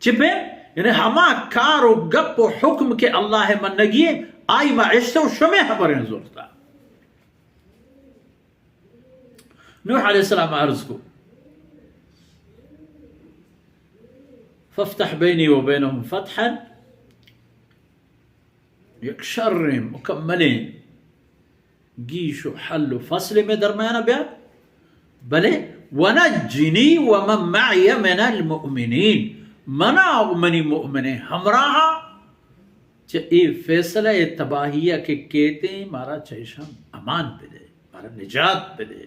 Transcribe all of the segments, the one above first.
چہ پیم؟ یعنی ہما کار و گپ و حکم کہ اللہ ءِ منگی ایں، آئی ما اشتہ و شمے حبریں زرتا۔ نوح علیہ السلام عرض کو، فافتح بینی و بینہم فتحا، یک شریں مکملیں گیش و حل و فصلے مئے درمیانا بیار، بلے ونجنی ومن معی من المؤمنین، منا و منی مؤمنیں ہمراہاں چہ اے فیصلہ ءِ تباہی ءَ کہ کیتیں، مارا چہ ایشاں امان بدے، مارا نجات بدے،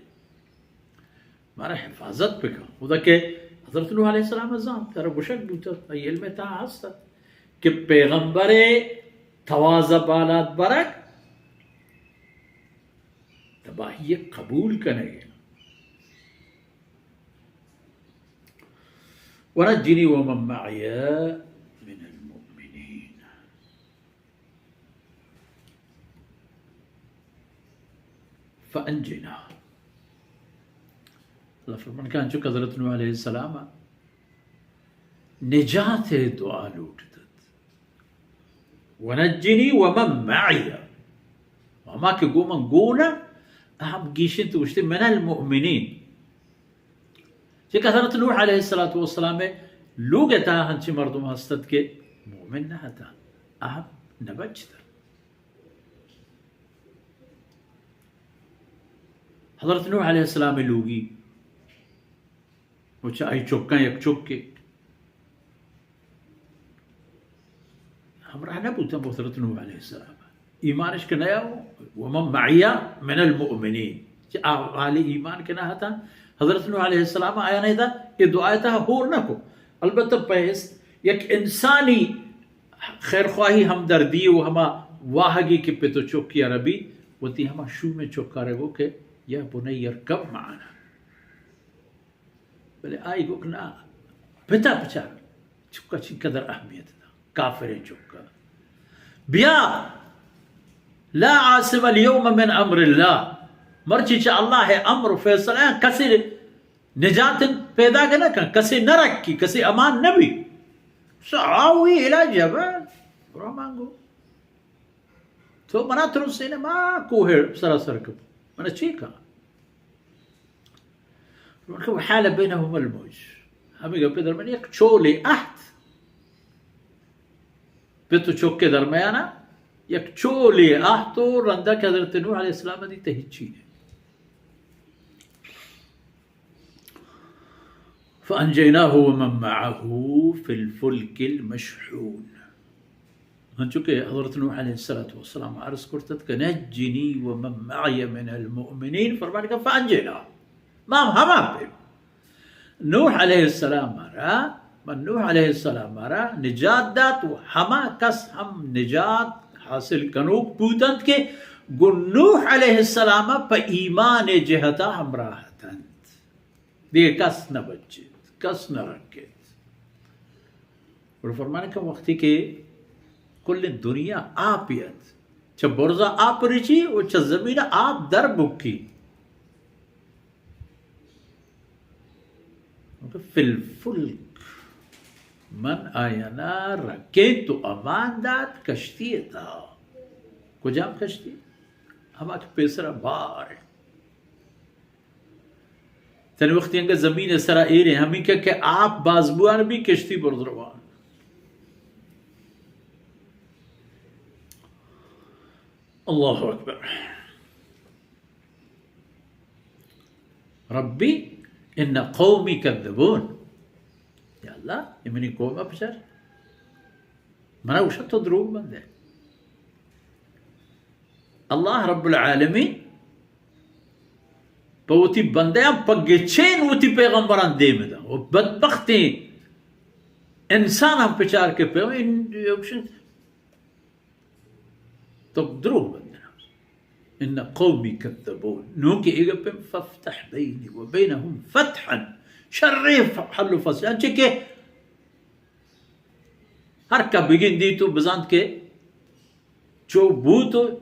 مارا حفاظت بکن۔ اودا کہ حضرت نوح علیہ السلام ءَ زانت، ترا گوشگ بوتگ، آئی علم ءِ تہا ہست ات کہ پیغمبر ءِ تواز ءَ بالاد برگ تباہی ءَ قبول کنگ ءَ۔ ونجنی ومن معی من المؤمنین۔ فانجینا۔ اللہ فرمان کہ انچو کہ حضرت نوح علیہ السلام نجات ءِ دعا لوٹتت، ونجنی ومن معی، ہما کہ گوں من گون ءَ، ہم گیشینت گوشتی من المؤمنین۔ چہ کہ حضرت نوح علیہ الصلوۃ والسلام ءِ لوگ ءِ تہا ہنچیں مردم ہست ات کہ مومن نہ اتاں، آ نہ بچتاں۔ حضرت نوح علیہ السلام ءِ لوگی و چہ آئی چکاں یک چکے ہمراہ نہ بوتاں با حضرت نوح علیہ السلام۔ ایمانش کہ نیا، ومن معی من المؤمنین، چہ آ اہل ایمان کہ نہ اتاں، حضرت نوح علیہ السلام آیاں ادا اے دعا ءِ تہا ہور نہ کو۔ البتہ پیسر یک انسانی خیرخواہی، ہمدردی و ہما واہگی کہ پت و چکی ءَ را بی، وتی ہما شومیں چک ءَ را گو کہ یا بنی ارکب معنا۔ بلے آئی گوک نا، پتا بچار، چکا چی قدر اہمیت دا، کافریں چکا۔ بیا، لا عاصم الیوم من امر اللہ، مرچی چہ اللہ ءِ امر و فیصلہ ءَ کسی نجات پیداگ نہ کن، کسی نہ رکی، کسی امان نہ بی۔ سآوی الی جبل، برو مانگو۔ تو منا ترسین، ما کوہ سرا سر کپ، منا چی کن؟ وحال بینہما الموج، ہمے گپ ءِ درمیان یک چولے اہت، پت و چک ءِ درمیانا یک چولے اہت و رندا کہ حضرت نوح علیہ السلام دیت ہچی نہ۔ فانجیناہ ومن معه فی الفلک المشحون۔ انچو کہ حضرت نوح علیہ الصلوۃ والسلام عرض کرتت کہ نجنی ومن معی من المؤمنین، فرمان کہ فانجیناہ، ما ہما پہ نوح علیہ السلام ءَ را، من نوح علیہ السلام ءَ را نجات دات و ہما کس ہم نجات حاصل کنوک بوتنت کہ گوں نوح علیہ السلام ءَ پہ ایمان ءِ جہت ءَ ہمراہ اتنت۔ دگہ کس نہ بچیت، کس نہ رکیت۔ گڑا فرمانے کہ وقتی کہ کل دنیا آپ ات، چہ برزا آپ رچی و چہ زمین آپ در بکی، فی الفلک، من آیانا رکینت و امان دات کشتی ءِ تہا۔ کجام کشتی؟ ہما کہ پیسرا بار انت۔ تنی وقتی انگہ زمین ءِ سرا ایریں، ہمینکہ کہ آپ باز بوان بی، کشتی برز روان۔ اللہ اکبر۔ ربی ان قومی کذبون۔ یا اللہ، اے منی قوم ءَ بچار۔ منا گوشت تو دروگ بندے۔ اللہ رب العالمین پہ وتی بندیاں پہ گچین وتی پیغمبراں دیم داں و بدبختیں انساناں پچار کہ پیغمبر، تو دروگ بندے۔ ان قومی کذبون۔ نوں کہ اے گپ فافتح بینی و بینہم فتحا، شریں حل و فصل، انچہ کہ ہر کہ بگندیت و بزانت کہ چو بوت و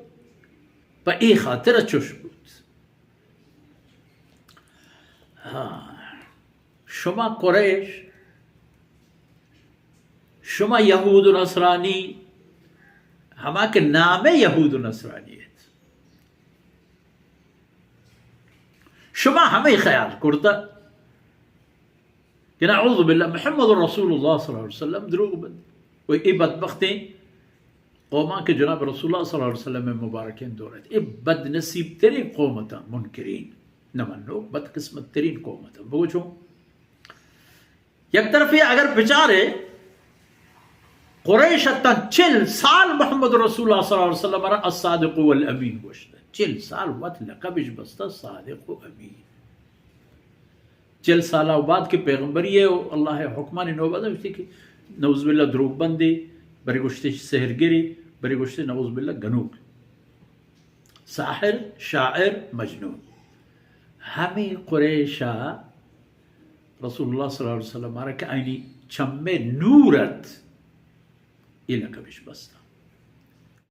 پہ اے خاطر چوش بوت۔ ہاں، شما قریش شما یہود و نصرانی، ہما کہ نام یہود و نصرانی ایت، شما ہمے خیال کرتا کہ نعوذ باللہ محمد رسول اللہ صلی اللہ علیہ وسلم دروگ بند۔ و اے بدبختیں قوماں کہ جناب رسول اللہ صلی اللہ علیہ وسلم مبارکیں دور ایت، اے بدنصیب ترین قوم اتاں، منکرین، نہ منوک، بدقسمت ترین قوم اتاں۔ بگو چون؟ یک طرفے اگر بچارے، قریش اتاں چل سال محمد رسول اللہ صلی اللہ علیہ وسلم را الصادق والامین گوشت۔ چل سال وت لقبش بستا صادق و امین۔ چل سال و بعد کہ پیغمبری ہے و اللہ حکمانی نوبت ہے، گوشتی کہ نعوذ باللہ دروگ بندے، برے گوشتے سحرگرے، برے گوشتے نعوذ باللہ گنوک، ساحر، شاعر، مجنون۔ ہمیں قریشا رسول اللہ صلی اللہ علیہ وسلم را کہ آئینی چمے نور ات، اے لقبش بستا۔